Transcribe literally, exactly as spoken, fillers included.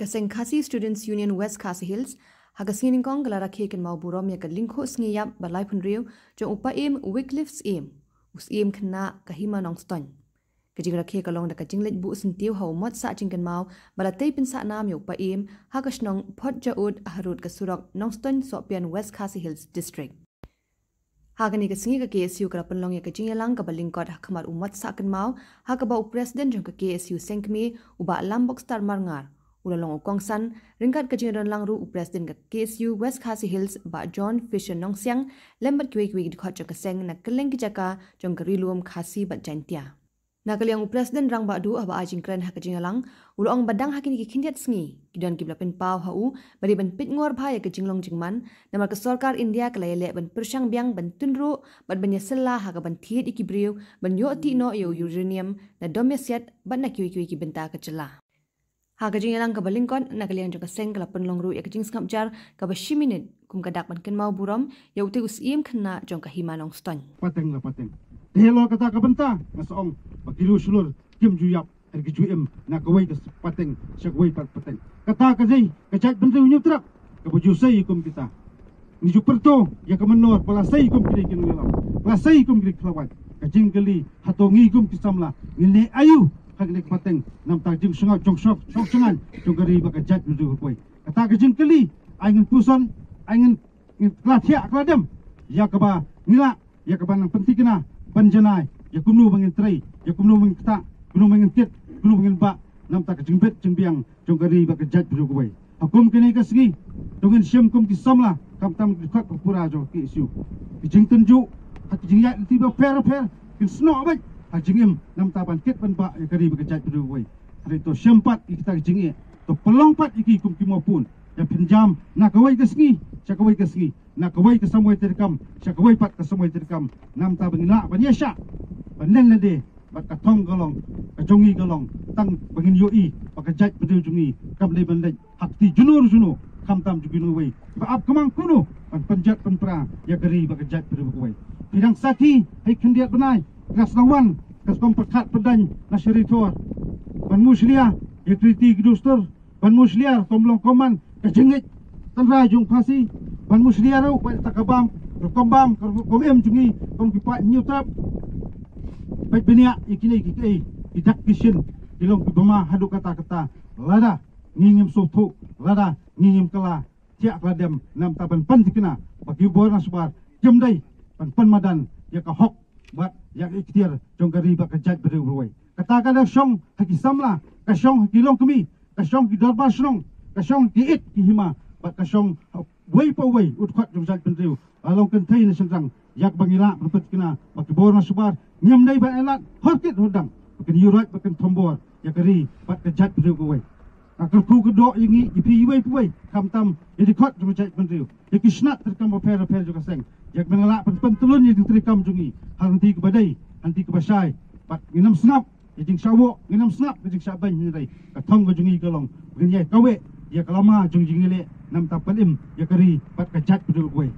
Ka Seng Khasi Students Union West Khasi Hills ha ka sngi Nyngkong ka la rakhe kynmaw burom ïa ka lyngkhuh sngi ïap ba laiphew hynriew jong u paiem Wycliffe Syiem, u Syiem khynnah ka Hima Nongstoiñ. Ka jingrakhe ka long da ka jingleit buh syntiew ha u mot sah jingkynmaw ba la tei pynsah nam ïa u paiem ha ka shnong Photjaud harud ka surok Nongstoiñ Sohpian, West Khasi Hills District. Ha kane ka sngi ka K S U ka la pynlong ïa ka jingïalang kaba lyngkot ha khmat u mot sah kynmaw, ha kaba u President jong ka K S U Seng Kmie, u Bah Lambokstar Marngar, u la long u kongsan, ryngkat ka jingdon lang ruh u President ka K S U West Khasi Hills, Bah John Fisher Nongsiang, lem bad kiwei kiwei ki dkhot jong ka seng na kylleng ki jaka jong ka Ri Lum Khasi bad Jaintia. Na ka liang u President Rangbah Duh, haba ai jingkren ha ka jingïalang, u la ong ba dang ha kine ki khyndiat sngi ki don kiba la pynpaw ha u ba dei ban peit ngor bha ïa ka jinglong jingman, namar ka sorkar India ka la ïaleh ban pyrshang biang ban tynruh bad ban ïasylla ha kaban thied ïa ki briew ban ïoh tih noh ïa u uranium na Domiasiat bad na kiwei kiwei ki bynta ka jylla. Ha ka jingïalang kaba lyngkot, na ka liang jong ka seng ka la pynlong ruh ïa ka jingsngap jar kaba shi minit kum ka dak ban kynmaw burom ïa utei u Syiem khynnah jong ka Hima Nongstoiñ. Pateng la pateng. Te halor kata ka bynta nga sa ong ba ki riewshlur kim ju ïap, hynrei ki ju im na kawei ka pateng sha kawei pat pateng. Kata ka dei ka jaitbynriew Hynñiewtrep kaba ju sei kum kita. Ngi ju pyrto ïa ka mynnor ba la sei kum kine ki nongïalam, ba la sei kum kine ki khlawait. Ka jingkylli, hato ngi kum ki samla ngin leh aïu ha kane ka pateng, namar ka jingsngewsih jong shong, shong shngaiñ jong ka ri bad ka jaitbynriew kawei. Kata ka jingkylli, ai ngin puson, ai ngin, ngin kylla thiah kylla dem ïa kaba ngi lah, ïa kaba nang pynthikna ban janai ïa kumno ba ngin trei, ïa kumno ba ngin ktah, kumno ba ngin kit, kumno ba ngin bah namar ka jingbit jingbiang jong ka ri bad ka jaitbynriew kawei. Ha kum kane ka sngi, to ngin shim kum ki samla, khamtam ki dkhot ba pura jong ka K S U, ki jingtynjuh ha ki jingïaid lynti bapher bapher kin snoh beit ha jingim namar ban kit ban bah ïa ka ri bad ka jaitbynriew kawei. Hynrei to shim pat ïa kita ki jingeh, to pynlong pat ïa ki kum ki mawpun, ïa pynjam na kawei ka sngi sha kawei ka sngi, na kawei ka samoi treikam sha kawei pat ka samoi treikam, namar ba ngin lah ban ïashah, ban len lade bad ka thong ka long, ka jong ngi ka long tang ba ngin ïohi ba ka jaitbynriew jong ngi kam dei ban leit ha kti juno juno, khamtam jong kino wei ba ap khmat kumno ban pynjot pynpra ïa ka ri bad ka jaitbynriew kawei. Phi dang sakhi, ha ki khyndiat bnai ka sngi wan ka skom pyrkhat pyndaiñ na Shirithor ban mushlia ïa ki riti ki dustur, ban mushlia rukom long rukom man ka jingngeit tynrai jong Khasi, ban mushlia ruh ba kata ka bam, rukom bam, ka rukom im jong ngi kum ki paid Hynñiewtrep. Peit bniah ïa kine ki, ki, ki dak ki shin ki long kiba ma haduh katta katta. Lada ngi ngim sngewthuh, lada ngi ngim kylla thiah kylla dem namar ban pynthikna ba ki bor na shabar kim dei ban pynmadan ïa ka hok bad ïa ka ikhtiar jong ka ri bad ka jaitbynriew kawei. Kata ka dei shong ha ki samla, ka shong ha ki longkmie, ka shong ha ki dorbar shnong, ka shong ha ki it ki hima bad ka shong ha uwei pa uwei u dkhot jong ka jaitbynriew, la long kynthei ne shynrang, ïa kaba ngi lah ban pynthikna ba ki bor na shabar ngim dei ban ailad hor kit hor dang ba kin ïuhroit ba kin thombor ïa ka ri bad ka jaitbynriew kawei. Nga kyrkhu kyrdoh ïa ngi, ïa phi iwei pa iwei, khamtam ïa ki dkhot jong ka jaitbynriew, ïa ki shnat treikam bapher bapher jong ka seng, ïa kaba ngin lah ban pyntreikam ïa ka jingtreikam jong ngi ha lynti kaba dei, ha lynti kaba shai. Bad ngin ym sngap ïa ka jingshah woh, ngin ym sngap ïa ka jingshah beiñ, hynrei ka thong ka jong ngi ka long ba ngin ïai kaweh ïa ka lama jong ka jingïaleh namar ban im ïa ka ri bad ka jaitbynriew kawei.